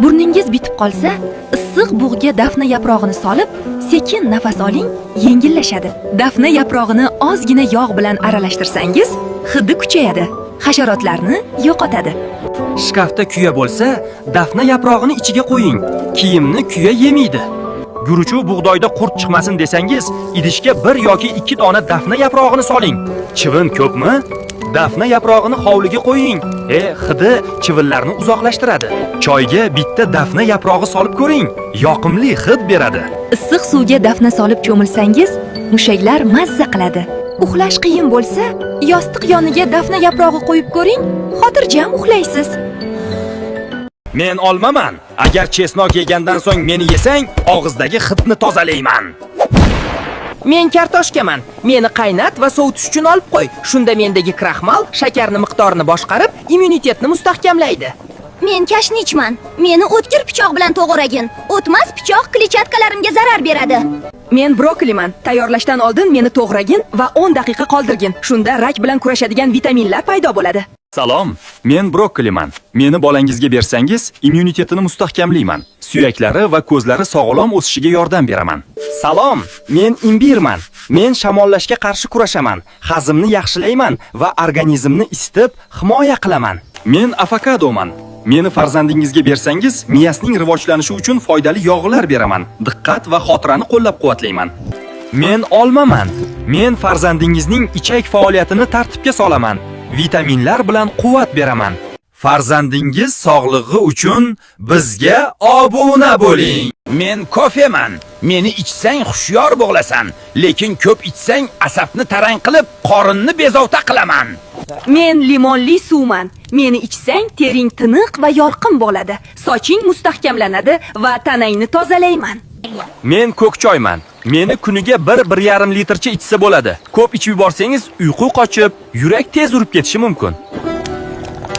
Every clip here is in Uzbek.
Burningiz bitib qolsa, issiq bug'ga dafna yaprog'ini solib, sekin nafas oling, yengillashadi. Dafna yaprog'ini ozgina yog' bilan aralashtirsangiz, hidi kuchayadi, hasharotlarni yo'qotadi. Shkafda kuya bo'lsa, dafna yaprog'ini ichiga qo'ying. Kiyimni kuya yemaydi. Guruchu bug'doyda qurt chiqmasin desangiz, idishga bir yoki ikki dona dafna yaprog'ini soling. Chivin ko'pmi? Dafna yaprog'ini hovliga qo'ying. Hidi chivinlarni uzoqlashtiradi. Choyga bitta dafna yaprog'i solib ko'ring. Yoqimli hid beradi. Issiq suvga dafna solib cho'milsangiz, mushaklar mazza qiladi. Uxlash qiyin bo'lsa, yostiq yoniga dafna yaprog'i qo'yib ko'ring, xotirjam uxlaysiz. Men olmaman. Agar чеснок yegandan so'ng meni yesang, og'izdagi hidni tozalayman. Men kartoshkaman. Meni qaynat va sovutish uchun olib qo'y. Shunda mendagi kraxmal shakarni miqdorini boshqarib, immunitetni mustahkamlaydi. Men kashnichman. Meni o'tkir pichoq bilan to'g'ragin. O'tmas pichoq kletchatkalarimga zarar beradi. Men brokoliman. Tayyorlashdan oldin meni to'g'ragin va 10 daqiqa qoldirgin. Shunda rak bilan kurashadigan vitaminlar paydo bo'ladi. Salom, men brokkoliman. Meni bolangizga bersangiz, immunitetini mustahkamlayman. Suyaklari va ko'zlari sog'lom o'sishiga yordam beraman. Salom, men imbirman. Men shamollashga qarshi kurashaman, hazmni yaxshilayman va organizmni isitib, himoya qilaman. Men avokadoman. Meni farzandingizga bersangiz, miyasining rivojlanishi uchun foydali yog'lar beraman. Diqqat va xotirani qo'llab-quvvatlayman. Men olmaman. Men farzandingizning ichak faoliyatini tartibga solaman. Vitaminlar bilan quvvat beraman. Farzandingiz sog'lig'i uchun bizga obuna bo'ling. Men kofeman. Meni ichsang hushyor bo'lasan, lekin ko'p ichsang asabni tarang qilib, qorinni bezovta qilaman. Men limonli suvman. Meni ichsang tering tiniq va yorqin bo'ladi. Soching mustahkamlanadi va tanangni tozalayman. Men ko'k choyman. Meni kuniga 1-1,5 litrcha ichsa bo'ladi. Ko'p ichib yuborsangiz, uyqu qochib, yurak tez urib ketishi mumkin.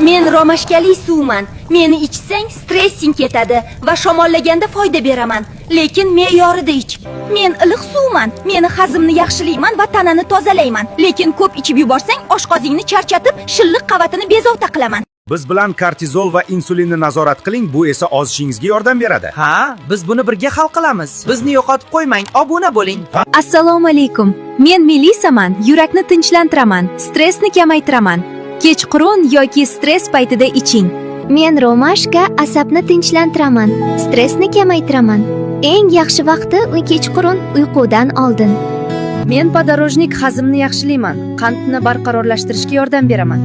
Men romashkali suvman. Meni ichsang stressing ketadi va shamollaganda foyda beraman. Lekin me'yorida ich. Men iliq suvman. Meni hazmni yaxshilayman va tanani tozalayman. Lekin ko'p ichib yuborsang oshqozingni charchatib, shilliq qavatini bezovta qilaman. Biz bilan kortizol va insulinni nazorat qiling, bu esa ozishingizga yordam beradi. Ha, biz buni birga hal qilamiz. Bizni yo'qotib qo'ymang, obuna bo'ling. Assalomu alaykum. Men Melisaman. Yurakni tinchlantiraman, stressni kamaytiraman. Kechqurun yoki stress paytida iching. Men romashka, asabni tinchlantiraman, stressni kamaytiraman. Eng yaxshi vaqti uy kechqurun uyqudan oldin. Men подорожник, hazmni yaxshilayman, qandni barqarorlashtirishga yordam beraman.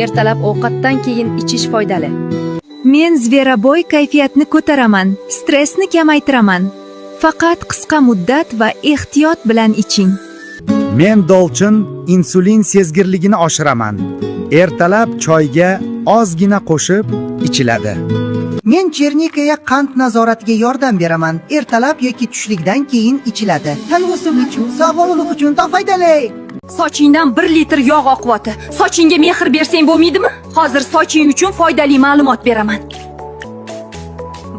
Ertalab ovqatdan keyin ichish foydali. Men зверобой, kayfiyatni ko'taraman, stressni kamaytiraman. Faqat qisqa muddat va ehtiyot bilan iching. Men dolchin, insulin sezgirligini oshiraman. Ertalab choyga ozgina qo'shib ichiladi. Men черника, qand nazoratiga yordam beraman. Ertalab yoki tushlikdan keyin ichiladi. Tan o'simi uchun, sog'liq uchun foydali. Sochingdan 1 litr yog' oqyapti. Sochingga mehr bersang bo'lmaydimi? Hozir soching uchun foydali ma'lumot beraman.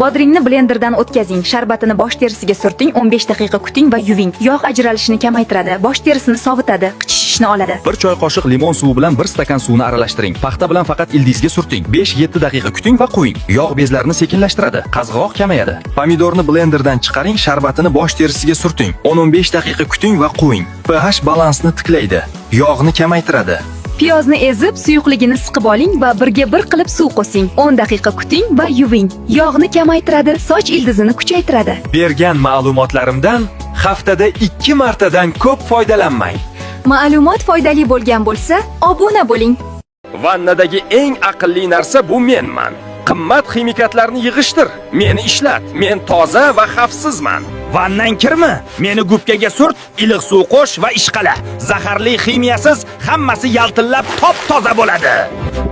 Bodringni blenderdan o'tkazing, sharbatini bosh terisiga surting, 15 daqiqa kuting va yuving. Yog' ajralishini kamaytiradi, bosh terisini sovitadi, qichishishni oladi. 1 choy qoshiq limon suvi bilan 1 stakan suvni aralashtiring. Paxta bilan faqat ildizga surting. 5-7 daqiqa kuting va qo'ying. Yog' bezlarini sekinlashtiradi, qazg'oq kamayadi. Pomidorni blenderdan chiqaring, sharbatini bosh terisiga surting. 10-15 daqiqa kuting va qo'ying. pH balansni tiklaydi, yog'ni kamaytiradi. Piyozni ezib, suyuqligini siqib oling va birga bir qilib suv qo'shing. 10 daqiqa kuting va yuving. Yog'ni kamaytiradi, soch ildizini kuchaytiradi. Bergan ma'lumotlarimdan haftada 2 martadan ko'p foydalanmang. Ma'lumot foydali bo'lgan bo'lsa, obuna bo'ling. Vannadagi eng aqlli narsa bu menman. Qimmat ximikatlarni yig'ishtir. Meni ishlat. Men toza va xavfsizman. Vannang kirmi? Meni gubkaga surt, iliq suv qo'sh va ishqala. Zaharli ximiyasiz hammasi yaltillab top-toza bo'ladi.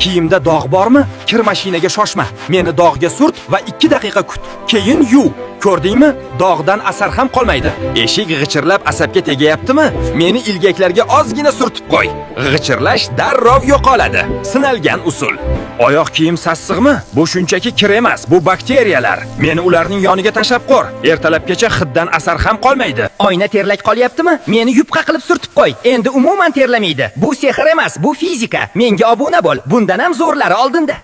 Kiyimda dog' bormi? Kir mashinaga shoshma. Meni dog'ga surt va 2 daqiqa kut. Keyin yuv. Ko'rdingmi? Dog'dan asar ham qolmaydi. Eshik g'ichirlab asabga tegayaptimi? Meni ilgaklarga ozgina surtib qo'y. G'ichirlash darrov yo'qoladi. Sinalgan usul. Oyoq kiyim sassiqmi? Bu shunchaki kir emas, bu bakteriyalar. Meni ularning yoniga tashlab qo'r. Ertalabgacha hiddan asar ham qolmaydi. Oyna terlak qolyaptimi? Meni yupqa qilib surtib qo'y. Endi umuman terlamaydi. Bu sehr emas, bu fizika. Menga obuna bo'l. Bundan ham zo'rlari oldinda.